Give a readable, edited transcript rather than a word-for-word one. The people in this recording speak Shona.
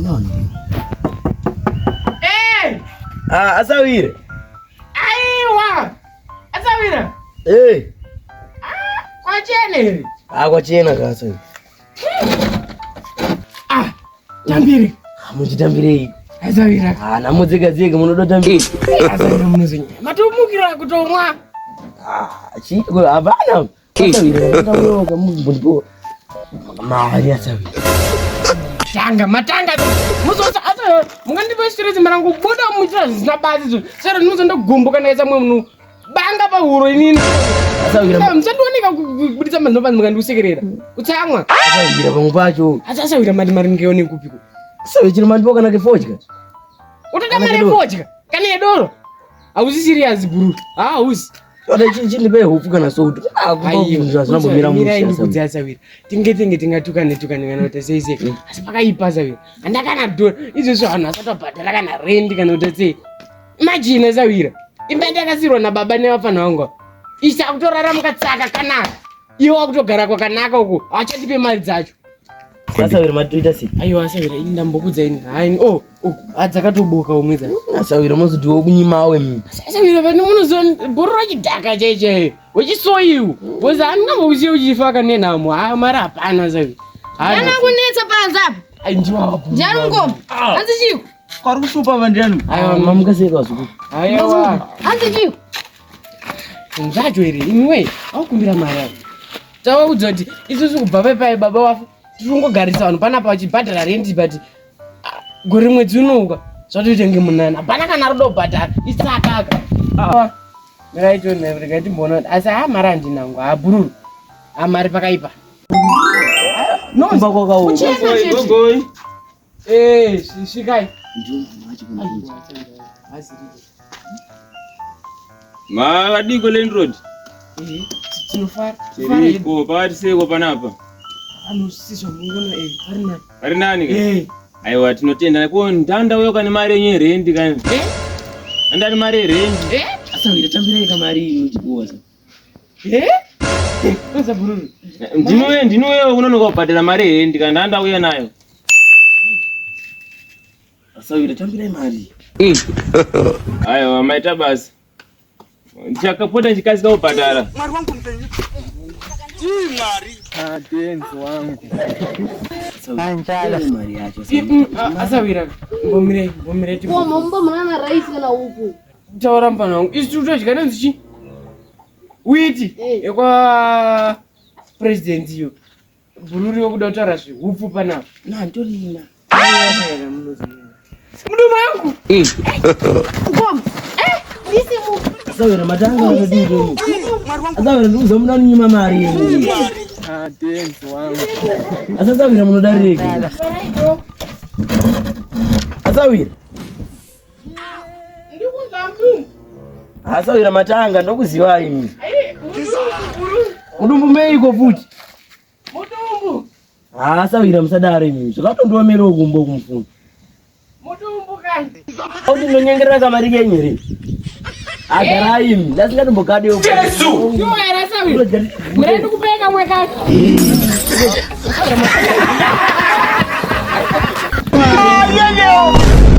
Hamuna vanhu. Eh! Ah, asawire. Aiwa. Asawira. Eh. Ah, kwachena here? Ah, kwachena ka asawire. Ah, tambire. Ah, muchitambirei? Asawira. Ah, nhamo dzega dzega munoda tambire. Asawira munozonya. Matomukira kutomwa. Ah, chi hapana. Mari asawira. Tanga matanga muzosa asa mungandipa stress marangu buda muchira zvisina basa izvo. Sero ndinozondogumbuka ndaisa mwe munhu banga pahuro inini. Asawira. Musandioneka kubuditsa mazino panzi mukandiusekerera. Kutsamwa. Asawira pamwe pacho. Asi asawira mari mari ngeone kupiko. Asawira chino mandipo kana kefodya. Utoda mari yefodya kana yedoro. Hausi serious bro. Ah, hausi. Toda chindipe hupfu kana soda. Ah, zvinombomira mushe. Ndikudzi asawira. Tinge tinge tingatukane tukane kana kuti sei sei. Mm. Asi pakaipa asawira. Handa kana dora. Izvozvo vanhu vasati vabhadhara kana rent kana kuti sei. Imagine asawira. Imba ndakasirwa nababa nevafana vangu. Isa kutorara mukatsaka kanaka. Iwe wakutogara kwakanaka uku. Hawachatipe mari dzacho. Asawira matoita sei? Aiwa asawira ini ndambokudza ini. Hai oh oh adzakatoboka umwe dza. Asawira mozoti wokunyimawe mimi. Asawira vane munoziva bhoro rachidhaka chai chai. Wechisoyiwo. Boza andingambokusiya uchifa kana nenhamo. Ha mari hapana asawira. Ana kunetsa panze apa. Ai ndiwa wapo. Ndiani ngoma? Ah. Hanzi chiko? Kwari kushupa vandiani? Aiwa mamuka sei kwazukuru? Aiwa. Hanzi chiko? Zvacho here imi wee aukumbira mari ayo. Tavaudza kuti isusu kubva pai baba wafa tiri kungogarisa vanhu panapa vachibhadhara rent but ah, gore mwedzi unouka zvatoita nge munana hapana kana rudo bhadhara isakaka ah. Rega timboona asi haa mari handinangu haa bhururu haa mari pakaipa. Kumba kwakaoma. Gogoi. Eh, svikai. Makadiko landlord. Eh, tinofara. Tiriko, pakati seiko panapa? Anosiswa munoona eh, pari nani. Pari nani ke? Eh. Aiwa tinotenda. Ko ndanda uyo kane mari yenyu yerendi kani. Eh? Ndani mari yerendi. Eh? Asawira tambirai kamari iyo chikuwa. Eh? Unza bhururu. Ndinouya ndinouya unonoka kubhadhara mari yerendi kana ndanda uya nayo. Asawira tambirai mari. Mm. Aiwa maita basa. Ndichakapota ndichikasika kubhadhara. Mwari wangu mupenyu. Ii Mwari. Atenzi wangu. Anjala. Mari yacho. Asawira. Mbomire, mbomire. Ko momba mwana rice kana uku. Taura mfana wangu. Isu todya nenzi chi? Witi Eh. yekwa president iyo. Bhururu yokuda kutaura zvehupfu panapa. Na ndorina. Mudumbu wangu. Ngoma. Eh, ndisi mu. Asawira matanga anodii. Asawira ndikuza munonyima mari yenyu. Atenzi wangu. Asasawira munodarireki. Asawira. Asawira matanga ndokuzivai imi. Mudumbu meiko futi? Mudumbu. Asawira musadaro imi. Zvakatondiomera kumbo kumfuna. Mudumbu kani. Auti ndonyengerera kamari kenyu here? Agarai imi. Ndasingatombokadiwo. Jesu. Shuwa here asawira. Mureni kupeka mwekati. Ah, yeah, yeah.